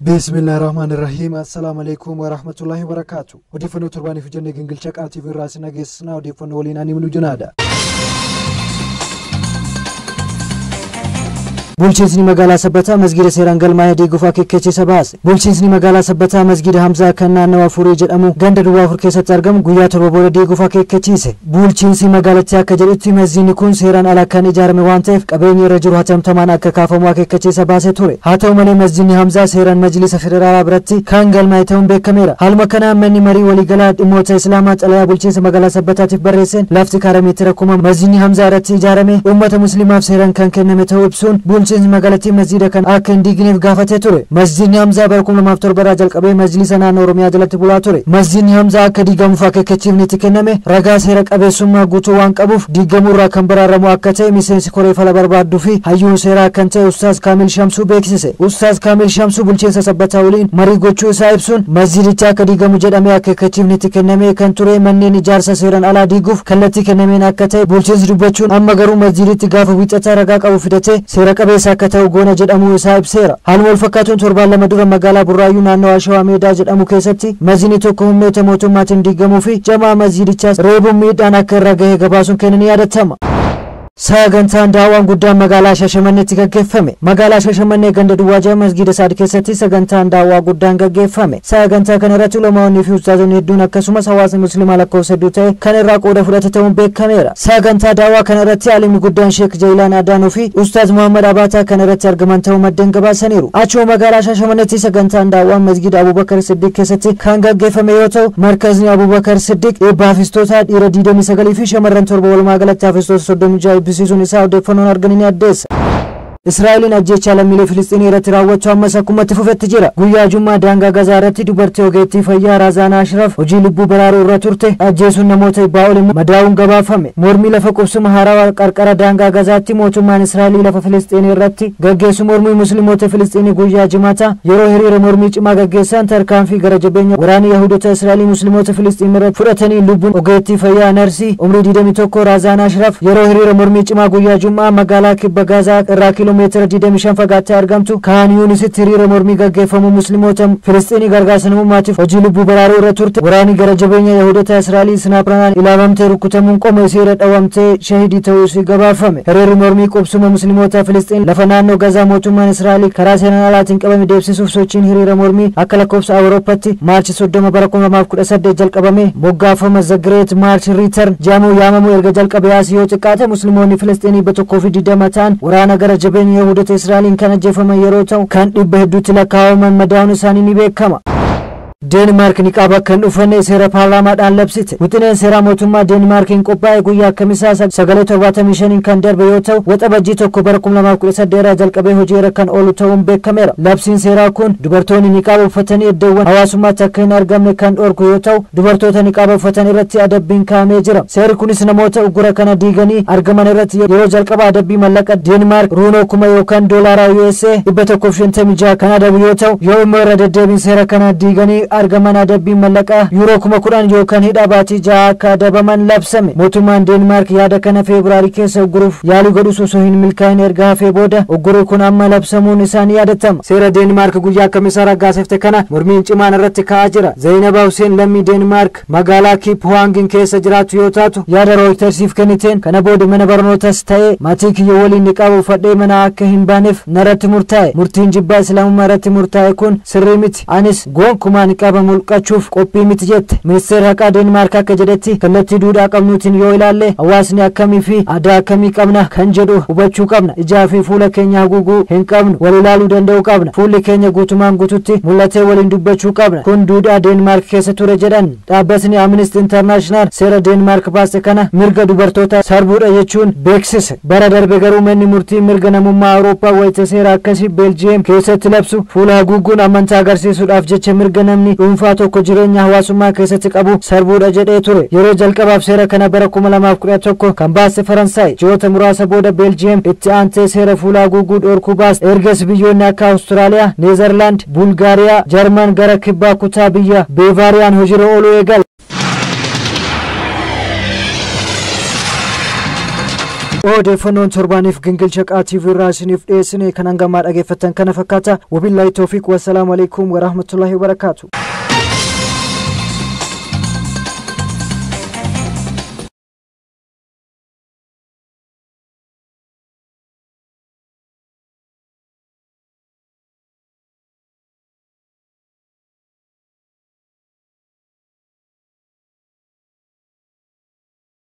Bismillahirrahmanirrahiim. Assalaamu alaikum warahmatullahi wabarakaatu. Odeeffannoo torbaaniif jennee gingilcha qaatiif irraa isin dhageessisna. Odeeffannoo waliin ani Muluu Junaadha. Bulchiinsi magaalaa Sabbataa masgiida seeraan galmaa'ee diiguuf akeekkachiisa baase. Bulchiinsi magaalaa Sabbataa masgiida Hamzaa kan naannawa Furii jedhamu ganda duwwaa afur keessatti argamu guyyaa 7 booda diiguuf akeekkachiise. Bulchiinsi magaalattii akka jedhutti masgiidni kun seeraan ala kan ijaarame waan ta'eef qabeenyi irra jiru hatamtamaan akka kaafamu akeekkachiisa baasee ture. Haa ta'u malee masgiidni Hamzaa seeraan majlisa federaalaa biratti kan galmaa'e ta'uun beekameera. Haaluma kanaan manni marii waliigalaa dhimmoota Islaamaa xalayaa bulchiinsa magaalaa Sabbataatiif barreesseen lafti karaa meetira 1000 masgiidni Hamzaa irratti ijaarame uummata musliimaaf seeraan kan kenname ta'uu ibsuun bulchiinsi magaalattii masjiida kan akka hin diigneef gaafatee ture. Masjiidni Hamzaa bara 2007 irraa jalqabee majlisa naannoo Oromiyaa jalatti bulaa ture. Masjiidni Hamzaa akka diigamuuf akeekkachiifni itti kenname ragaa seera qabeessummaa guutuu waan qabuuf diigamuu irraa kan baraaramu akka ta'e miseensi koree fala barbaadduu fi hayyuun seeraa kan ta'e Ustaaz Kaamil Shamsuu beeksise. Ustaaz Kaamil Shamsuu bulchiinsa Sabbataa waliin marii gochuu isaa ibsuun masjiidichi akka diigamu jedhamee akeekkachiifni itti kenname kan ture manneen ijaarsa seeraan alaa diiguuf kallattii kennameen akka ta'e bulchiinsi dubbachuun amma garuu masjiiditti gaafa wiixataa ragaa qabu fidatee seera qabeessa akka ta'u goona jedhamuu isaa ibseera. Haaluma wal fakkaatuun torbaan 2 dura magaalaa Burraayyuu naannoo Ashawaa Meedaa jedhamu keessatti masjiidni tokko humnoota mootummaatiin diigamuu fi jamaa masjiidichaas reebuun miidhaan akka irra gahe gabaasuun kennan yaadatama. Sagantaan daawwaan guddaan magaalaa Shashamanneetti gaggeeffame. Magaalaa Shashamannee ganda duwwaa jaha masgiida Saad keessatti sagantaan daawwaa guddaan gaggeeffame. Sagantaa kana irratti ulamaa'onni fi ustaazonni hedduun akkasumas hawaasni musliimaa lakkoofsa hedduu ta'e kan irraa qooda fudhate ta'uun beekameera. Sagantaa daawwaa kana irratti alimni guddaan Sheek Jayilaan Adaanuu fi Ustaaz Muhammad Abaataa kan irratti argaman ta'uu maddeen gabaasaniiru. Achuma magaalaa Shashamanneetti sagantaan daawwaan masgiida Abubakar Siddiq keessatti kan gaggeeffame yoo ta'u markazni Abubakar Siddiq eebba hafistoota dhiira 29 fi shamarran 7 walumaa galatti hafistoota 36 eebbisiisuun isaa odeeffannoon arganii ni addeessa. Israa'eliin ajjeechaa lammiilee Filisxiinii irratti raawwachuu ammas akkuma itti fufetti jira. Guyyaa Jummaa daangaa Gazaa irratti dubartii ogeettii fayyaa Raazaan Ashraf hojii lubbuu baraaruu irra turte ajjeesuun namoota dhibbaa ol madaa'uun gabaafame. Mormii lafa qubsuma haarawaa qarqara daangaa Gazaatti mootummaan Israa'elii lafa Filisxiinii irratti gaggeessu mormii musliimoota Filisxiinii guyyaa Jimaataa yeroo hiriira mormii cimaa gaggeessan tarkaanfii gara jabeenya waraana Yahudoota Israa'elii musliimoota Filisxiinii irratti fudhatanii lubbuun ogeettii fayyaa Narsii umrii 21 Raazaan Ashraf yeroo hiriira mormii cimaa guyyaa Jummaa magaalaa kibba Gazaa irraa kiiloomeetira 25 fagaattee argamtu Kaan Yuunisitti hiriira mormii gaggeeffamu musliimoota Filisxiinii gargaarsa namummaatiif hojii lubbuu baraaruu irra turte waraanni gara jabeenya Yahudoota Israa'elii sinaapranaan ilaalamtee rukutamuun qoma isii irra dhawamtee shahidii ta'uu isii gabaafame. Hiriirri mormii qubsuma musliimoota Filisxiin lafa naannoo Gazaa mootummaan Israa'elii karaa seeraan alaatiin qabame deebisisuuf sochiin hiriira mormii akka lakkoofsa Awurooppaatti Maarchi 30 bara 2018 jalqabame moggaafama The Great March Return jedhamuun yaamamu erga jalqabee asii yoo xiqqaate musliimoonni Filisxiinii 120 ta'an waraana gara jabeenya Yahudoota Israa'eliin kan ajjeefaman yeroo ta'u kan dhibba hedduutti lakkaa'aman madaa'uun isaanii ni beekama. Deenmaark niqaaba kan dhufanne seera paarlaamaadhaan labsite. Wixineen seeraa mootummaa Deenmaarkiin qophaa'e guyyaa Kamisaa sagalee 75 kan darbe yoo ta'u waxabajjii 1 bara 2018 irraa jalqabee hojii irra kan oolu ta'uun beekameera. Labsiin seeraa kun dubartoonni niqaaba uffatanii iddoowwan hawaasummaatti akka hin argamne kan dhorku yoo ta'u dubartoota niqaaba uffatan irratti adabbiin kaa'amee jira. Seerri kunis namoota uggura kana diiganii argaman irratti yeroo jalqaba adabbii mallaqa Deenmaark ruunoo 1000 yookaan doolaara USA 156 kan adabu yoo ta'u yoo immoo irra deddeebiin seera kana diiganii argaman adabbii mallaqa yuuroo 10,000 yookaan hidhaa baatii 6 akka adabaman labsame. Mootummaan Deenmaark yaada kana Feebruaarii keessa ugguruuf yaalii godhus osoo hin milkaa'in erga hafee booda uggurri kun amma labsamuun isaanii yaadatama. Seera Deenmaark guyyaa Kamisaa raggaasifte kana mormiin cimaan irratti ka'aa jira. Zaynaba Hussein lammii Deenmaark magaalaa Kiiphuwaangin keessa jiraattu yoo taatu yaada Rooyitersiif kenniteen kana booda mana barnootas ta'e maatii kiyya waliin niqaaba uffadhee mana akka hin baaneef narratti murtaa'e. Murtiin jibbaa Islaamummaa irratti murtaa'e kun sirrii miti. Anis gonkumaa niqaaba mulqachuuf qophii miti jette. Ministeerri haqaa Deenmaark akka jedhetti kallattii duudhaa qabnuutiin yoo ilaalle hawaasni akkamii fi aadaa akkamii qabna kan jedhu hubachuu qabna. Ijaa fi fuula keenya haguuguu hin qabnu, wal ilaaluu danda'uu qabna. Fuulli keenya guutumaan guututti mul'atee waliin dubbachuu qabna. Kun duudhaa Deenmaark keessa ture jedhan. Dhaabbatni Amnesty International seera Deenmaark baase kana mirga dubartoota sarbuudha jechuun beeksise. Bara darbe garuu manni murtii mirga namummaa Awurooppaa wayita seera akkasii Beeljiyeem keessatti labsu fuula haguuguun amantaa agarsiisuudhaaf jecha mirga namni dhuunfaa tokko jireenya hawaasummaa keessatti qabu sarbuudha jedhee ture. Yeroo jalqabaaf seera kana bara 2011 kan baase Faransaay ji'oota muraasa booda Beeljiyeem itti aantee seera fuula haguuguu dhorkuu baase. Ergas biyyoonni akka Awustiraaliyaa, Neezerlaand, Bulgaariyaa, Jarman gara kibbaa kutaa biyya Beevaariyaan hojiirra ooluu eegale. Odeeffannoon torbaaniif gingilcha qaatiif irraa isiniif dhiyeessine kan hangamaa dhageeffattan kana fakkaata. Wabillaahi toofiq, wassalaamu alaikum warahmatullaahi wabarakaatu.